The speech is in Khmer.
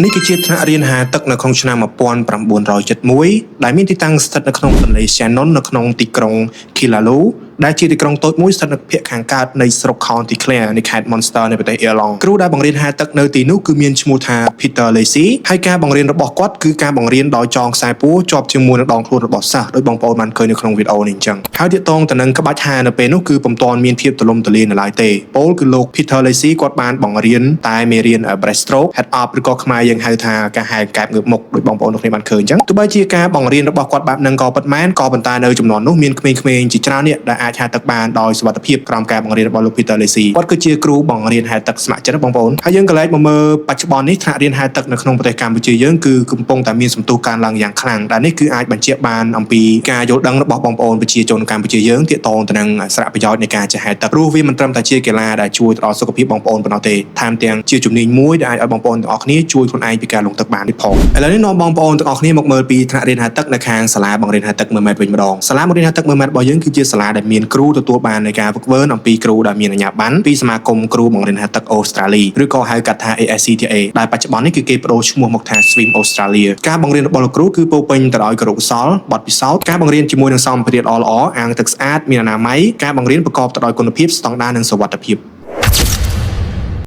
នេះគឺជាថ្នាក់រៀនហែលទឹកនៅក្នុងឆ្នាំ1971ដែលមានទីតាំងស្ថិតនៅក្នុងទន្លេ Shannon នៅក្នុងទីក្រុង Killaloe ដែលជាទីក្រុងតូចមួយស្ថិតនៅភាគខាងកើតនៃស្រុក County Clare នៃខេត្ត Munster នៃប្រទេសអ៊ីរឡង់គ្រូដែលបង្រៀនហែលទឹកនៅទីនោះគឺមានឈ្មោះថា Peter Lacey ហើយការបង្រៀនរបស់គាត់គឺការបង្រៀនដោយចងខ្សែពួរជាប់ជាមួយនឹងដងខ្លួនរបស់សិស្សដោយបងប្អូនបានឃើញនៅក្នុងវីដេអូនេះអញ្ចឹងហើយទាក់ទងទៅនឹងក្បាច់ហែលនៅពេលនោះគឺពុំទាន់មានភាពទូលំទូលាយនៅឡើយទេពោលគឺលោក Peter Lacey គាត់បានបង្រៀនតែមេរៀន breaststroke head up ឬក៏ខ្មែរយើងហៅថាការហែលកែបងើបមុខដោយបងប្អូនទាំងគ្នាបានឃើញអញ្ចឹងទោះបីជាការបង្រៀនរបស់គាត់បែបហ្នឹងក៏ពិតមែនក៏ប៉ុន្តែនៅជំនាន់នោះមានក្មេងៗជាច្រើនអ្នកដែលអាចហែលទឹកបានដោយសុវត្ថិភាពក្រោមការបង្រៀនរបស់លោក Peter Lacey គាត់គឺជាគ្រូបង្រៀនហែលទឹកស្ម័គ្រចិត្តបងប្អូនហើយយើងក៏ឡែកមកមើលបច្ចុប្បន្ននេះថ្នាក់រៀនហែលទឹកនៅក្នុងប្រទេសកម្ពុជាយើងគឺកំពុងតែមានសន្ទុះកើនឡើងយ៉ាងខ្លាំងដែលនេះគឺអាចបញ្ជាក់បានអំពីការយល់ដឹងរបស់បងប្អូនប្រជាជនកម្ពុជាយើងទាក់ទងទៅនឹងសារៈប្រយោជន៍នៃការចេះហែលទឹកព្រោះវាមិនត្រឹមតែជាកីឡាដែលជួយទៅដល់សុខភាពបងប្អូនប៉ុណ្ណោះទេថែមទាំងជាជំនាញមួយដែលអាចឲ្យបងប្អូនទាំងអស់គ្នាជួយខ្លួនឯងពីការលង់ទឹកបានទៀតផងឥឡូវនេះនាំបងប្អូនទាំងអស់គ្នាមកមើលពីថ្នាក់រៀនហែលទឹកនៅខាងសាលាបង្រៀនហែលទឹក Mermaid វិញម្ដងសាលាបង្រៀនហែលទឹក Mermaid របស់យើងគឺជាសាលាដែលមានគ្រូទទួលបាននៃការហ្វឹកហ្វឺនអំពីគ្រូដែលមានអាជ្ញាប័ណ្ណពីសមាគមគ្រូបង្រៀនហែលទឹកអូស្ត្រាលីឬក៏ហៅកាត់ថា ASCTA ដែលបច្ចុប្បន្ននេះគឺគេប្ដូរឈ្មោះមកថា Swim Australia ការបង្រៀនរបស់លោកគ្រូគឺពោរពេញទៅដោយគរុកោសល្យបទពិសោធន៍ការបង្រៀនជាមួយនឹងសម្ភារៈល្អៗអាងទឹកស្អាតមានអនាម័យការបង្រៀនប្រកបទៅដោយគុណភាពស្តង់ដារនិងសុវត្ថិភាព។